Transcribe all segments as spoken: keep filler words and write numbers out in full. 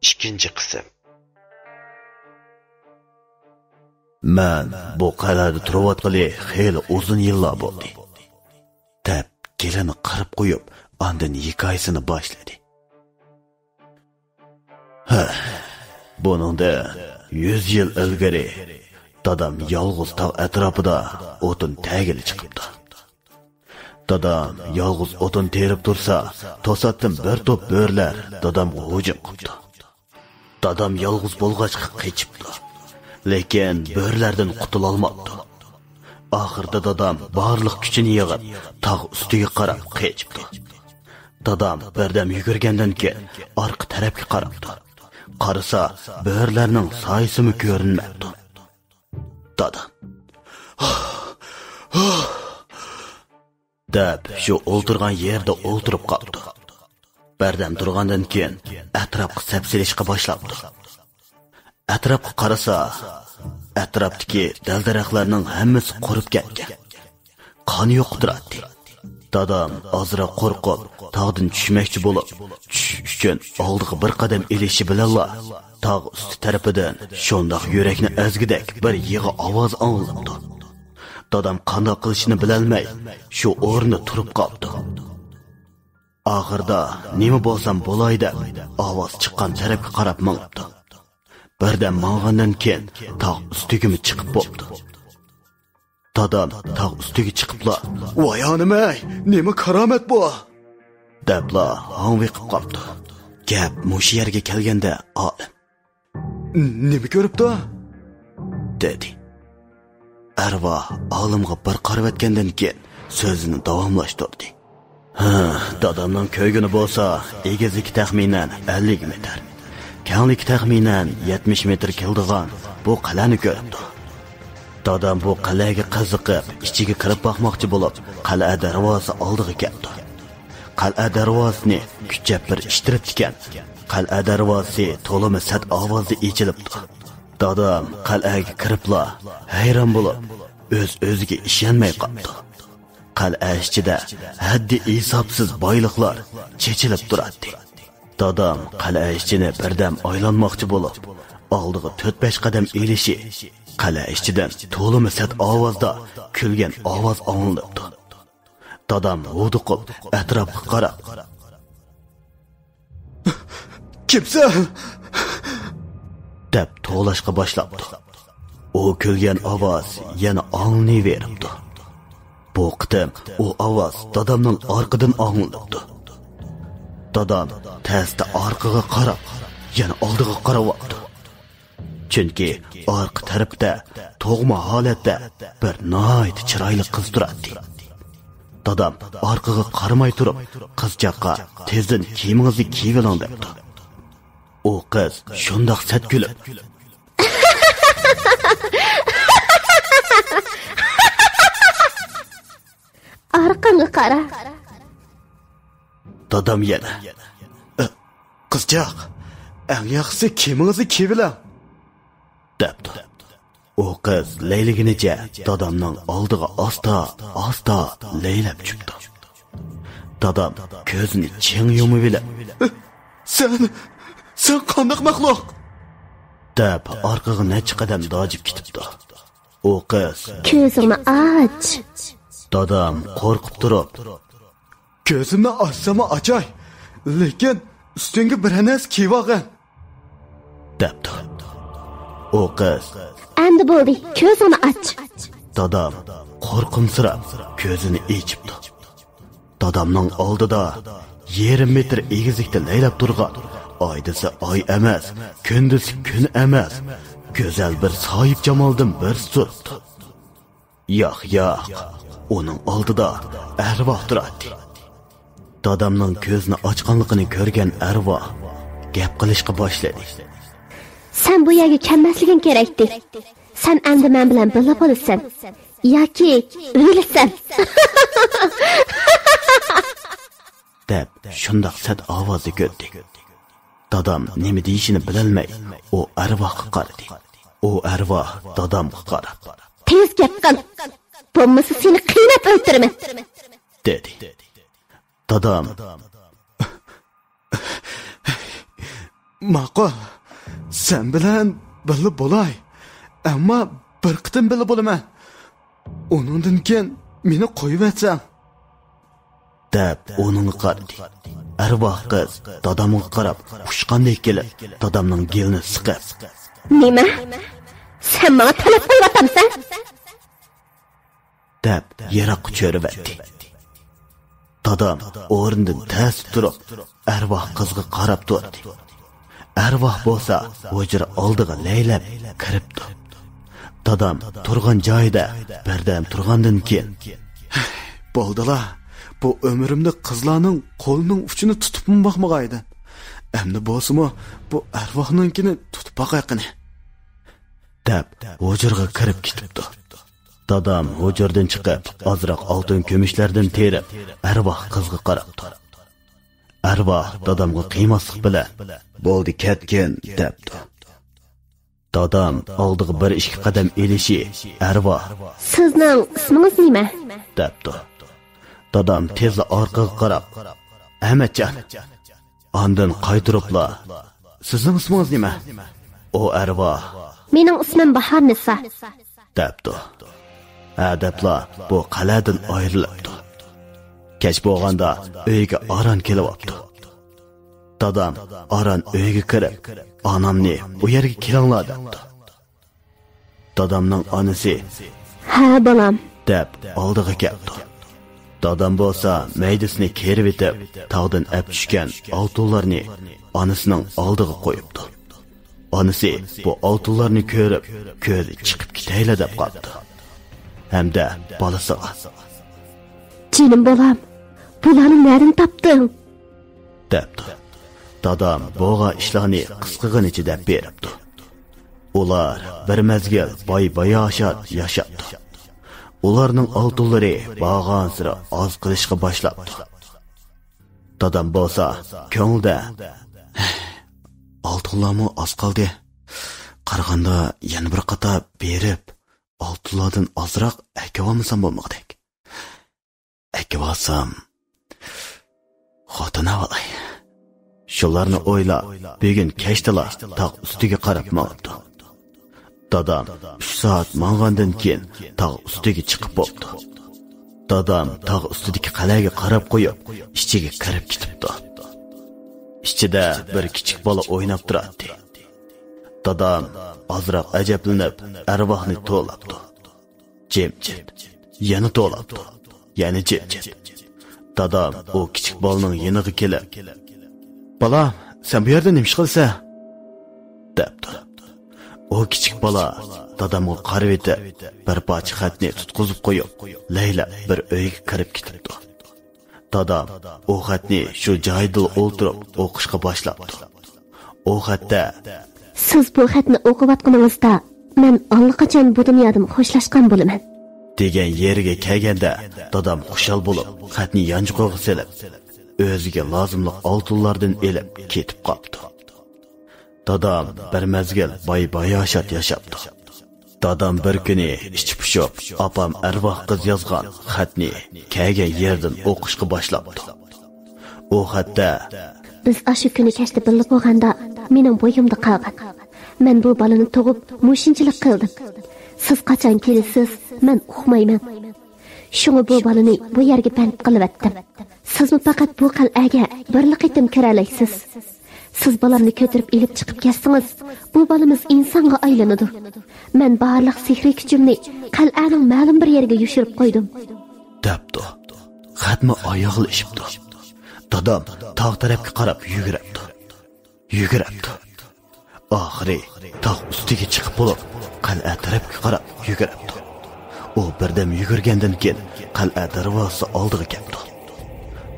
ئىككىنچى قىسىم. مەن بۇ قەلئەدە تۇرۇۋاتقىلى خېلى ئۇزۇن يىللار بولدى، دەپ گېلىنى قىرىپ قويۇپ، ئاندىن ھېكايىسىنى باشلىدى. ھە، بۇنىڭدىن يۈز يىل ئىلگىرى دادام يالغۇز تاغ ئەتراپىدا ئوتۇن تەگىلى چىقىپتۇ. دادام يالغۇز ئوتۇن تېرىپ تۇرسا، توساتتىن بىر توپ بۆرىلەر دادامغا ھۇجۇم قىپتۇ. دادام يالغۇز بولغاچقا قېچىپتۇ. لېكىن بۆرىلەردىن قۇتۇلالماپتۇ. ئاخىرىدا دادام بارلىق كۈچىنى يىغىپ، تاغ ئۈستىگە قاراپ قېچىپتۇ. دادام بىردەم يۈگۈرگەندىن كېيىن ئارقا تەرەپكە قاراپتۇ. قارىسا، بۆرىلەرنىڭ سايىسىمۇ كۆرۈنمەپتۇ. دادام دەپ، شۇ ئولتۇرغان يېرىدە ئولتۇرۇپ قاپتۇ. بىردەم تۇرغاندىن كېيىن ئەتراپقا سەپسېلىشقا باشلاپتۇ. ئەتراپقا قارىسا، ئەتراپتىكى دەل-دەرەخلەرنىڭ ھەممىسى قۇرۇپ كەتكەن. قان يوققا تۇراتتى. دادام ئازراق قورقۇپ، تاغدىن چۈشمەكچى بولۇپ، چۈشۈش ئۈچۈن ئالدىغا بىر قەدەم ئېلىشى بىلەنلا، تاغ ئۈستى تەرىپىدىن شۇنداق يۈرەكنى ئەزگۈدەك بىر يىغا ئاۋاز ئاڭلىنىپتۇ. دادام قانداق قىلىشىنى بىلەلمەي، شۇ ئورنىدا تۇرۇپ قاپتۇ. ئاخىرىدا نېمە بولسام بولاي دەپ، ئاۋاز چىققان تەرەپكە قاراپ مېڭىپتۇ. بىردەم ماڭغاندىن كېيىن تاغ ئۈستىگىمۇ چىقىپ بوپتۇ. دادام تاغ ئۈستىگە چىقىپلا، «ۋاي ئانىمەي، نېمە كارامەت بۇ؟» دەپلا ھاڭۋېقىپ قاپتۇ. گەپ مۇشۇ يەرگە كەلگەندە ئالىم، «نېمە كۆرۈپتۇ؟» دېدى. ئەرۋاھ ئالىمغا بىر قارىۋەتكەندىن كېيىن سۆزىنى داۋاملاشتۇردى. ھە، دادامنىڭ كۆرگىنى بولسا، ئېگىزلىكى تەخمىنەن ئەللىك مېتىر، كەڭلىكى تەخمىنەن يەتمىش مېتىر كېلىدىغان بۇ قەلئەنى كۆرۈپتۇ. دادام بۇ قەلئەگە قىزىقىپ، ئىچىگە كىرىپ باقماقچى بولۇپ، قەلئە دەرۋازىسى ئالدىغا كەپتۇ. قەلئە دەرۋازىسىنى كۈچەپ بىر ئىتتىرىپتىكەن. قەلئە دەرۋازىسى تولىمۇ سەت ئاۋازدا ئېچىلىپتۇ. دادام قەلئەگە كىرىپلا ھەيران بولۇپ، ئۆز-ئۆزىگە ئىشەنمەي قاپتۇ. قەلئە ئىچىدە ھەددى ھېسابسىز بايلىقلار چېچىلىپ تۇراتتى. دادام قەلئە ئىچىنى بىردەم ئايلانماقچى بولۇپ، ئالدىغا تۆت-بەش قەدەم ئېلىشى، قەلئە ئىچىدىن تولىمۇ سەت ئاۋازدا كۈلگەن ئاۋاز ئاڭلىنىپتۇ. دادام ھودۇقۇپ ئەتراپقا قاراپ، «كىمسەن؟» دەپ توۋلاشقا باشلاپتۇ. ئۇ كۈلگەن ئاۋاز يەنە ئاڭلىنىۋېرىپتۇ. بۇ قېتىم ئۇ ئاۋاز دادامنىڭ ئارقىدىن ئاڭلىنىپتۇ. دادام تەستە ئارقىغا قاراپ، يەنە ئالدىغا قاراۋاپتۇ. چۈنكى ئارقا تەرەپتە تۇغما ھالەتتە بىر ناھايىتى چىرايلىق قىز تۇراتتى. دادام ئارقىغا قارىماي تۇرۇپ، قىزچاققا «تېزدىن كىيىمىڭىزنى كىيىۋېلىڭ» دەپتۇ. ئۇ قىز شۇنداق سەت كۈلۈپ، «ئارقاڭغا قارا.» دادام يەنە، «ئە، قىزچاق، ئەڭ ياخشىسى كىيىمىڭىزنى كىيىۋېلىڭ» دەپتۇ. ئۇ قىز لەيلىگىنىچە دادامنىڭ ئالدىغا ئاستا، ئاستا لەيلەپ چۈشۈپتۇ. دادام كۆزىنى چىڭ يۇمۇۋېلىپ، «سەن، سەن قانداق مەخلۇق؟» دەپ ئارقىغا نەچچە قەدەم داجىپ كېتىپتۇ. ئۇ قىز، «كۆزۈڭنى ئاچ.» دادام قورقۇپ تۇرۇپ، «كۆزۈمنى ئاچساممۇ ئاچاي، لېكىن ئۈستۈڭگە بىرەر نەرسە كىيىۋالغىن» دەپتۇ. ئۇ قىز، «ئەمدى بولدى، كۆزۈڭنى ئاچ.» دادام قورقۇمسىراپ كۆزىنى ئېچىپتۇ. دادامنىڭ ئالدىدا يېرىم مېتىر ئېگىزلىكتە لەيلەپ تۇرغان، ئاي دېسە ئاي ئەمەس، كۈن دېسە كۈن ئەمەس، گۈزەل بىر ساھىبجامالدىن بىرسى تۇرۇپتۇ. ياق، ياق، ئۇنىڭ ئالدىدا ئەرۋاھ تۇراتتى. دادامنىڭ كۆزىنى ئاچقانلىقىنى كۆرگەن ئەرۋاھ گەپ قىلىشقا باشلىدى. سەن بۇ يەرگە كەلمەسلىكىڭ كېرەكتى. سەن ئەمدى مەن بىلەن بىللە بولىسەن. ياكى ئۆلىسەن. دەپ، شۇنداق سەت ئاۋازدا كۈلدى. دادام نېمە دېيىشىنى بىلەلمەي، ئۇ ئەرۋاھقا قارىدى. ئۇ ئەرۋاھ دادامغا قاراپ، تېز گەپ قىل، بولمىسا سېنى قىيناپ ئۆلتۈرىمەن، دېدى. دادام، ماقۇل، سەن بىلەن بىللە بولاي، ئەمما بىر قېتىم بىللە بولىمەن. ئۇنىڭدىن كېيىن مېنى قويۇۋەتسەڭ. دەپ ئۇنىڭغا قارىدى. ئەرۋاھ قىز دادامغا قاراپ ئۇچقاندەك كېلىپ، دادامنىڭ گېلىنى سىقىپ، نېمە؟ سەن ماڭا تەلەپ قىلىۋاتامسەن؟ دەپ يىراققا چۆرۈۋەتتى. دادام ئورنىدىن تەستە تۇرۇپ، ئەرۋاھ قىزغا قاراپ تۇردى. ئەرۋاھ بولسا ھۇجرا ئالدىغا لەيلەپ كىرىپتۇ. دادام تۇرغان جايىدا بىردەم تۇرغاندىن كېيىن، بولدىلا، بۇ ئۆمرۈمدە قىزلارنىڭ قولىنىڭ ئۇچىنى تۇتۇپمۇ باقمىغانىدىم. ئەمدى بولسىمۇ بۇ ئەرۋاھنىڭكىنى تۇتۇپ باقاي قېنى، دەپ ھۇجرىغا كىرىپ كېتىپتۇ. دادام ھۇجرىدىن چىقىپ، ئازراق ئالتۇن كۈمۈشلەردىن تېرىپ، ئەرۋاھ قىزغا قاراپتۇ. ئەرۋاھ دادامغا قىيماسلىق بىلەن، بولدى، كەتكىن، دەپتۇ. دادام ئالدىغا بىر ئىككى قەدەم ئېلىشى، ئەرۋاھ، سىزنىڭ ئىسمىڭىز نېمە؟ دەپتۇ. دادام تېزلا ئارقىغا قاراپ، ئەمەتجان. ئاندىن قايتۇرۇپلا، سىزنىڭ ئىسمىڭىز نېمە؟ ئۇ ئەرۋاھ، مېنىڭ ئىسمىم باھارنىسا، دەپتۇ. ھە دەپلا بۇ قەلئەدىن ئايرىلىپتۇ. كەچ بولغاندا ئۆيگە ئاران كېلىۋاپتۇ. دادام ئاران ئۆيگە كىرىپ، ئانامنى ئۇ يەرگە كېلىڭلار دەپتۇ. دادامنىڭ ئانىسى، ھە بالام، دەپ ئالدىغا كەپتۇ. دادام بولسا مەيدىسىنى كېرىۋېتىپ، تاغدىن ئەپ چۈشكەن ئالتۇنلارنى ئانىسىنىڭ ئالدىغا قويۇپتۇ. ئانىسى بۇ ئالتۇنلارنى كۆرۈپ، كۆزى چىقىپ كېتەيلا دەپ قاپتۇ. ھەمدە بالىسىغا، جېنىم بالام، بۇلارنى نەدىن تاپتىڭ؟ دەپتۇ. دادام بولغان ئىشلارنى قىسقىغىنىچە دەپ بېرىپتۇ. ئۇلار بىر مەزگىل باي-باياشات ياشاپتۇ. ئۇلارنىڭ ئالتۇنلىرى بارغانسېرى ئاز قېلىشقا باشلاپتۇ. دادام بولسا كۆڭلىدە، ئالتۇنلارمۇ ئاز قالدى. قارىغاندا يەنە بىر قاتار بېرىپ، ئالتۇنلاردىن ئازراق ئەكىۋالمىسام بولمىغۇدەك. ئەكىۋالسام، خوتۇن ئاۋالاي. شۇلارنى ئويلاپ، بۈگۈن كەچتىلا تاغ ئۈستىگە قاراپ ماڭىپتۇ. دادام ئۈچ سائەت ماڭغاندىن كېيىن تاغ ئۈستىگە چىقىپ بوپتۇ. دادام تاغ ئۈستىدىكى قەلئەگە قاراپ قويۇپ، ئىچىگە كىرىپ كېتىپتۇ. ئىچىدە بىر كىچىك بالا ئويناپ تۇراتتى. دادام ئازراق ئەجەبلىنىپ، ئەرۋاھنى توۋلاپتۇ. جىمجىت. يەنە توۋلاپتۇ. يەنە جىمجىت. دادام ئۇ كىچىك بالىنىڭ يېنىغا كېلىپ، بالام، سەن بۇ يەردە نېمە ئىش قىلىسەن؟ دەپتۇ. ئۇ كىچىك بالا دادامغا قارىۋېتىپ، بىر پارچە خەتنى تۇتقۇزۇپ قويۇپ، لەيلەپ بىر ئۆيگە كىرىپ كېتىپتۇ. دادام ئۇ خەتنى شۇ جايىدىلا ئولتۇرۇپ ئوقۇشقا باشلاپتۇ. ئۇ خەتتە، سىز بۇ خەتنى ئوقۇۋاتقىنىڭىزدا، مەن ئاللىقاچان بۇ دۇنيادىن خوشلاشقان بولىمەن، دېگەن يېرىگە كەلگەندە، دادام خۇشال بولۇپ، خەتنى يانچۇقىغا سېلىپ، ئۆزىگە لازىملىق ئالتۇنلاردىن ئېلىپ كېتىپ قاپتۇ. دادام بىر مەزگىل باي-باياشات ياشاپتۇ. دادام بىر كۈنى ئىچى پۇشۇپ، ئاپام ئەرۋاھ قىز يازغان خەتنى كەلگەن يېرىدىن ئوقۇشقا باشلاپتۇ. ئۇ خەتتە، بىز ئاشۇ كۈنى كەچتە بىللە بولغاندا، مېنىڭ بويۇمدا قالغان. مەن بۇ بالىنى تۇغۇپ، مۇشۇنچىلىك قىلدىم. سىز قاچان كېلىسىز، مەن ئۇقمايمەن. شۇڭا بۇ بالىنى بۇ يەرگە بەند قىلىۋەتتىم. سىزمۇ پەقەت بۇ قەلئەگە بىرلا قېتىم كىرەلەيسىز. سىز بالامنى كۆتۈرۈپ ئېلىپ چىقىپ كەتسىڭىز، بۇ بالىمىز ئىنسانغا ئايلىنىدۇ. مەن بارلىق سېھرىي كۈچۈمنى قەلئەنىڭ مەلۇم بىر يېرىگە يوشۇرۇپ قويدۇم، دەپتۇ. خەتمۇ ئاياغلىشىپتۇ. دادام تاغ تەرەپكە قاراپ يۈگۈرەپتۇ. يۈگۈرەپتۇ. ئاخىرى تاغ ئۈستىگە چىقىپ بولۇپ، قەلئە تەرەپكە قاراپ يۈگۈرەپتۇ. ئۇ بىردەم يۈگۈرگەندىن كېيىن، قەلئە دەرۋازىسى ئالدىغا كەپتۇ.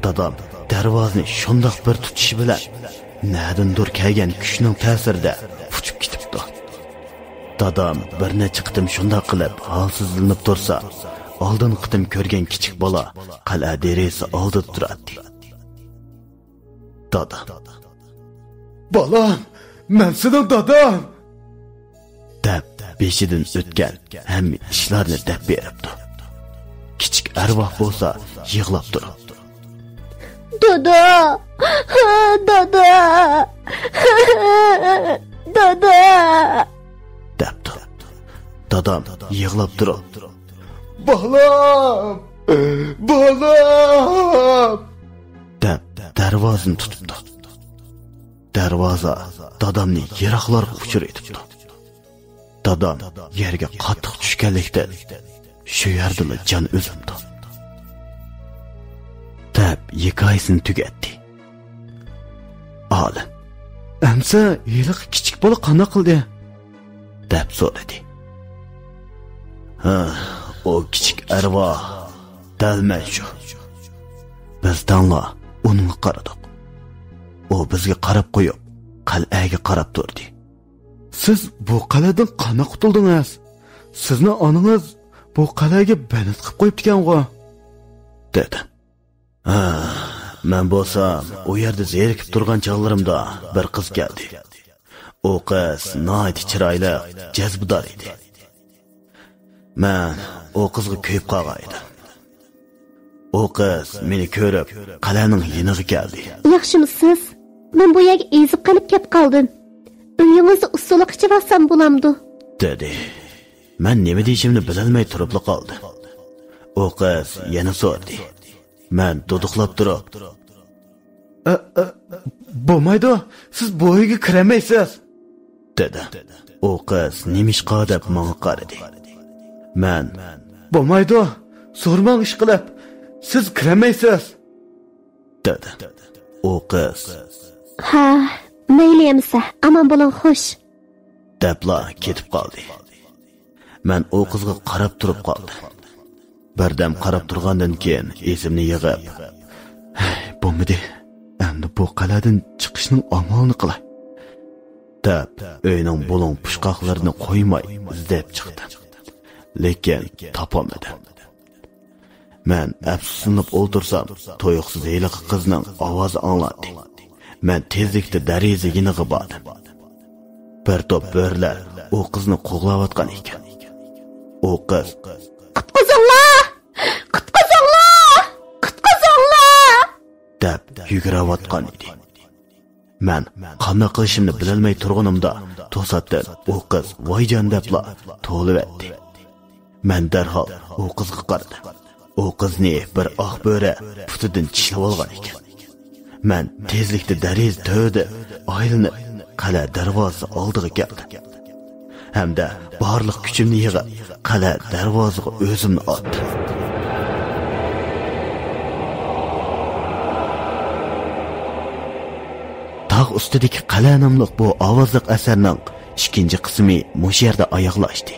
دادام دەرۋازىنى شۇنداق بىر تۇتۇشى بىلەن، نەدىندۇر كەلگەن كۈچنىڭ تەسىرىدە ئۇچۇپ كېتىپتۇ. دادام بىر نەچچە قېتىم شۇنداق قىلىپ ھالسىزلىنىپ تۇرسا، ئالدىنقى قېتىم كۆرگەن كىچىك بالا قەلئە دېرىزىسى ئالدىدا تۇراتتى. دادا. بالام، مەن سېنىڭ داداڭ! دەپ، بېشىدىن ئۆتكەن ھەممە ئىشلارنى دەپ بېرىپتۇ. كىچىك ئەرۋاھ بولسا يىغلاپ تۇرۇپتۇ. دادا! دادا! دادا! دەپتۇ. دادام يىغلاپ تۇرۇپ، «بالام! بالام!» دەپ دەرۋازىنى تۇتۇپتۇ. دەرۋازا دادامنى يىراقلارغا ئۇچۇرۇۋېتىپتۇ. دادام يەرگە قاتتىق چۈشكەنلىكتىن، شۇ يەردىلا جان ئۈزۈپتۇ. دەپ ھېكايىسىنى تۈگەتتى. ئالىم، «ئەمسە ھېلىقى كىچىك بالا قانداق قىلدى؟» دەپ سورىدى. «ھە، ئۇ كىچىك ئەرۋاھ دەل مەن شۇ. بىز تەڭلا ئۇنىڭغا قارىدۇق. ئۇ بىزگە قاراپ قويۇپ، قەلئەگە قاراپ تۇردى.» «سىز بۇ قەلئەدىن قانداق قۇتۇلدىڭىز؟ سىزنى ئانىڭىز بۇ قەلئەگە بەند قىلىپ قويۇپتىكەنغۇ؟» دېدىم. «ھە، مەن بولسام ئۇ يەردە زېرىكىپ تۇرغان چاغلىرىمدا بىر قىز كەلدى. ئۇ قىز ناھايىتى چىرايلىق، جەزبىدار ئىدى. مەن ئۇ قىزغا كۆيۈپ قالغان ئىدىم. ئۇ قىز مېنى كۆرۈپ، قەلئەنىڭ يېنىغا كەلدى.» «ياخشىمۇسىز؟ مەن بۇ يەرگە ئېزىپ قېلىپ كەپ قالدىم. ئۆيىڭىزدە ئۇسسۇلۇق ئىچىۋالسام بولامدۇ؟» دېدى. مەن نېمە دېيىشىمنى بىلەلمەي تۇرۇپلا قالدىم. ئۇ قىز يەنە سورىدى. مەن دۇدۇقلاپ تۇرۇپ، «ئە، ئە، بولمايدۇ، سىز بۇ ئۆيگە كىرەلمەيسىز» دېدىم. ئۇ قىز نېمىشقا دەپ ماڭا قارىدى. مەن، «بولمايدۇ، سورىماڭ ئىشقىلىپ، سىز كىرەلمەيسىز» دېدىم. ئۇ قىز، «ھە، مەيلى ئەمىسە، ئامان بولۇڭ، خوش» دەپلا كېتىپ قالدى. مەن ئۇ قىزغا قاراپ تۇرۇپ قالدىم. بىردەم قاراپ تۇرغاندىن كېيىن ئېسىمنى يىغىپ، «ھەي، بولمىدى. ئەمدى بۇ قەلئەدىن چىقىشنىڭ ئامالىنى قىلاي» دەپ، ئۆينىڭ بۇلۇڭ پۇچقاقلىرىنى قويماي ئىزدەپ چىقتىم. لېكىن تاپالمىدىم. مەن ئەپسۇسلىنىپ ئولتۇرسام، تۇيۇقسىز ھېلىقى قىزنىڭ ئاۋازى ئاڭلاندى. مەن تېزلىكتە دېرىزە يېنىغا باردىم. بىر توپ بۆرىلەر ئۇ قىزنى قوغلاۋاتقان ئىكەن. ئۇ قىز، «قۇتقۇزۇڭلار! قۇتقۇزۇڭلار! قۇتقۇزۇڭلار!» دەپ يۈگۈرۈۋاتقان ئىدى. مەن قانداق قىلىشىمنى بىلەلمەي تۇرغىنىمدا، توساتتىن ئۇ قىز ۋايجان دەپلا توۋلىۋەتتى. مەن دەرھال ئۇ قىزغا قارىدىم. ئۇ قىزنى بىر ئاق بۆرە پۇتىدىن چىشلىۋالغان ئىكەن. مەن تېزلىكتە دېرىزە تۈۋىدە ئايلىنىپ، قەلئە دەرۋازىسى ئالدىغا كەلدىم. ھەمدە بارلىق كۈچۈمنى يىغىپ، قەلئە دەرۋازىغا ئۆزۈمنى ئاتتىم. تاغ ئۈستىدىكى قەلئە ناملىق بۇ ئاۋازلىق ئەسەرنىڭ ئىككىنچى قىسمى مۇشۇ يەردە ئاياغلاشتى.